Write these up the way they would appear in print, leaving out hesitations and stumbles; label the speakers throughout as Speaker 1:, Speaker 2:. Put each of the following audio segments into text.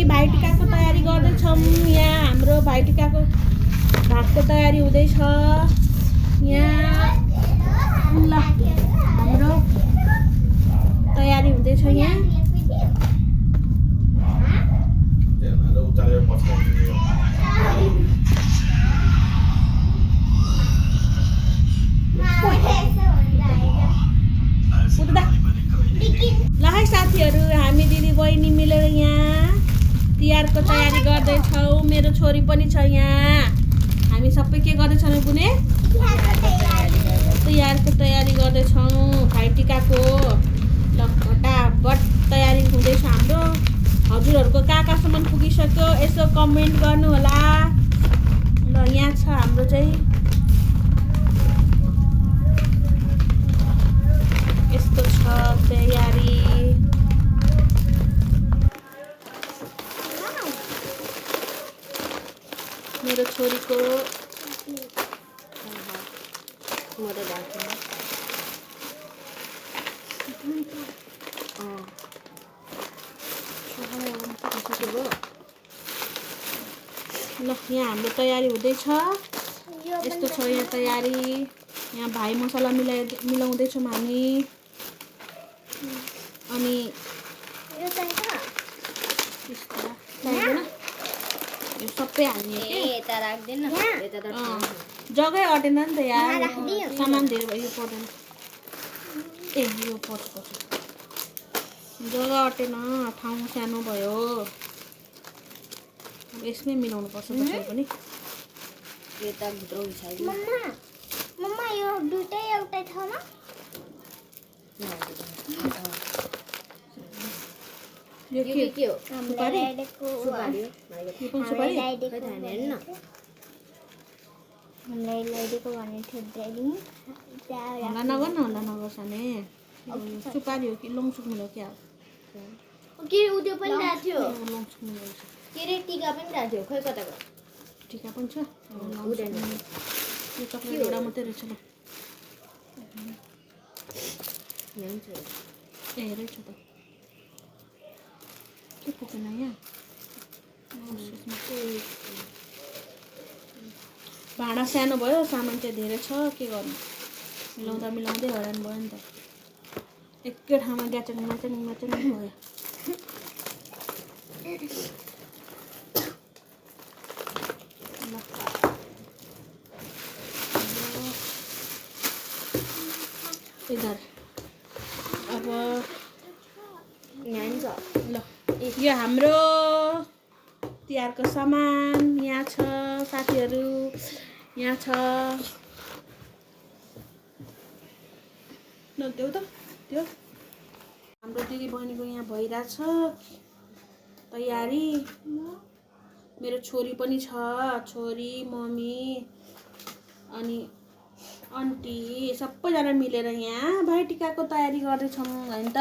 Speaker 1: भाइटिकाको तयारी गर्दैछौँ। यहाँ हाम्रो भाइटिकाको भातको तयारी हुँदैछ। यहाँ ल हाम्रो तयारी हुँदैछ यहाँ। ल है साथीहरू, हामी दिदी बहिनी मिलेर यहाँ तिहारको तयारी गर्दैछौँ। मेरो छोरी पनि छ यहाँ। हामी सबै के गर्दैछौँ बुने? तिहारको तयारी गर्दैछौँ भाइटिकाको। ल फटाफट तयारी हुँदैछ हाम्रो। हजुरहरूको कहाँ कहाँसम्म पुगिसक्यो यसो कमेन्ट गर्नु होला। ल यहाँ छ हाम्रो चाहिँ यस्तो छ तयारी। मेरो छोरीको ल यहाँ हाम्रो तयारी हुँदैछ। यस्तो छ यहाँ तयारी। यहाँ भाइ मसला मिलाउँदैछौँ हामी। अनि यो सबै हाल्ने जग्गै अटेन नि त यार। सामान धेरै भयो। यो पर्दैन ए यो पर्छ जग्गा अटेन, ठाउँ सानो भयो। अब यसमै मिलाउनु पर्छ कसरी पनि।
Speaker 2: मम्मा यो दुटै एउटै ठाउँमा
Speaker 1: यो के हो? सुपारी? हल्ला नगर न, हल्ला नगर साने। सुपारी हो कि लङसुक मिलाउ क्या हो?
Speaker 2: के उद्यो पनि राख्यो थियो।
Speaker 1: लङसुक मिलाउ
Speaker 2: के रे टीका पनि राख्यो थियो। खै कता गयो?
Speaker 1: टीका पनि छ। यो चक्लेट एउटा मात्रै रहेछ ल। ए रहेछ त। के पुगेन यहाँ? भाँडा सानो भयो, सामान चाहिँ धेरै छ। के गर्नु? मिलाउँदै हरान भयो नि त। एकै ठाउँमा ग्याचङ भयो। इधर अब ल यो हाम्रो तिहारको सामान यहाँ छ साथीहरू। यहाँ छ नदेऊ त त्यो। हाम्रो दिदी बहिनीको यहाँ भइरहेछ तयारी। मेरो छोरी पनि छ। छोरी, मम्मी अनि आन्टी सबैजना मिलेर यहाँ भाइटिकाको तयारी गर्दैछौँ होइन त?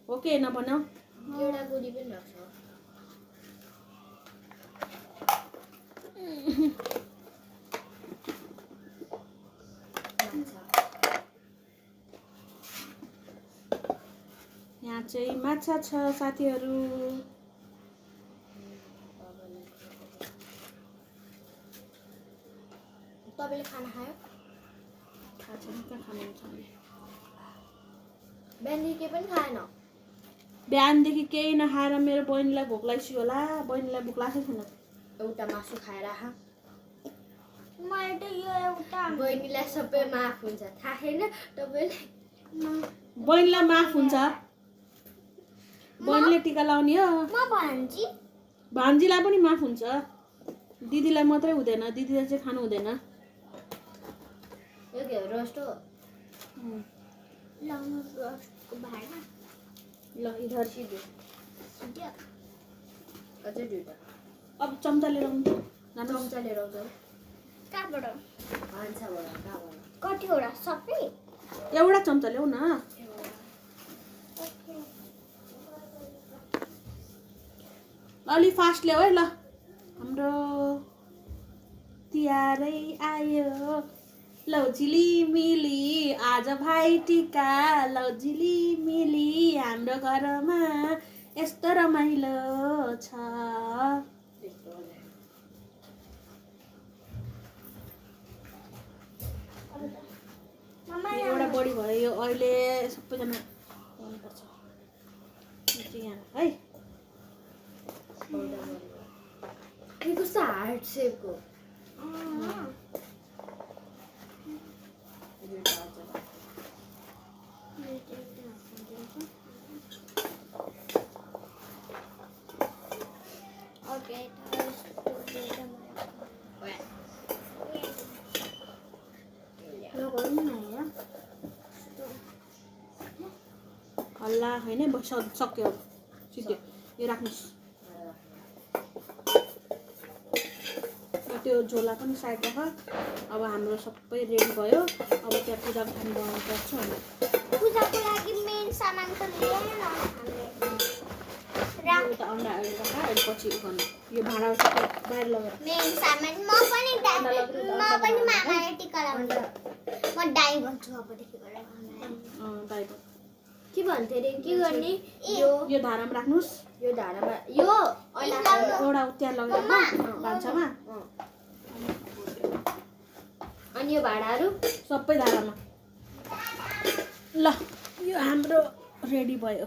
Speaker 1: हो के नभनौ?
Speaker 2: एउटा गोली पनि राख्छ।
Speaker 1: यहाँ चाहिँ माछा छ साथीहरू।
Speaker 2: तपाईँले खाना खायो?
Speaker 1: थाहा छैन कहाँ खानुहुन्छ भने।
Speaker 2: बिहानदेखि के पनि खाएन?
Speaker 1: बिहानदेखि केही नखाएर मेरो बहिनीलाई भोक लागिसक्यो होला। बहिनीलाई भोक लागेको छैन।
Speaker 2: एउटा मासु खाएर आहा। मैले त यो एउटा बहिनीलाई सबै माफ हुन्छ थाहा छैन तपाईँले?
Speaker 1: बहिनीलाई माफ हुन्छ। बहिनीले टीका लाउने हो।
Speaker 2: म
Speaker 1: भान्जीलाई पनि माफ हुन्छ। दिदीलाई मात्रै हुँदैन। दिदीले चाहिँ खानु हुँदैन।
Speaker 2: यो के हो? रोस्ट हो? लाउनु रोस्टको भाँडा।
Speaker 1: ल इधर
Speaker 2: सिधो अझै दुईटा।
Speaker 1: अब चम्चाले लाउनु त।
Speaker 2: चम्चा लिएर आउँछ। कहाँबाट? भान्साबाट। कहाँबाट? कतिवटा? सबै?
Speaker 1: एउटा चम्चा ल्याऊ न। अलि फास्ट ल्याऊ है ल। हाम्रो तिहारै आयो लौ झिलिमिली आज भाइटिका। लौ झिलिमिली हाम्रो घरमा यस्तो रमाइलो छ। यो एउटा बढी भयो, यो अहिले सबैजना गर्नुपर्छ यहाँ है।
Speaker 2: यो कस्तो हार्ट सेपको
Speaker 1: हल्ला होइन सक्यो सिद्धो यो राख्नुहोस्। त्यो झोला पनि साइड राख। अब हाम्रो सबै रेडी भयो। अब त्यहाँ पूजाको खाना बनाउनु पर्छ।
Speaker 2: पूजाको लागि मेन सामान त ल्याएन हामीले।
Speaker 1: त अन्डा राख, अहिले पछि गर्नु। यो भाँडा सबै बाहिर लगेर
Speaker 2: मेन सामान म पनि मामाले टिका लगाउँछु। म दाइ भन्छु अबदेखि गएर
Speaker 1: दाइ
Speaker 2: के भन्थे रे के गर्ने
Speaker 1: यो धारामा राख्नुहोस्।
Speaker 2: यो धारामा यो
Speaker 1: एउटा त्यहाँ लगेर भान्सामा
Speaker 2: अनि यो भाँडाहरू
Speaker 1: सबै धारामा। ल यो हाम्रो रेडी भयो।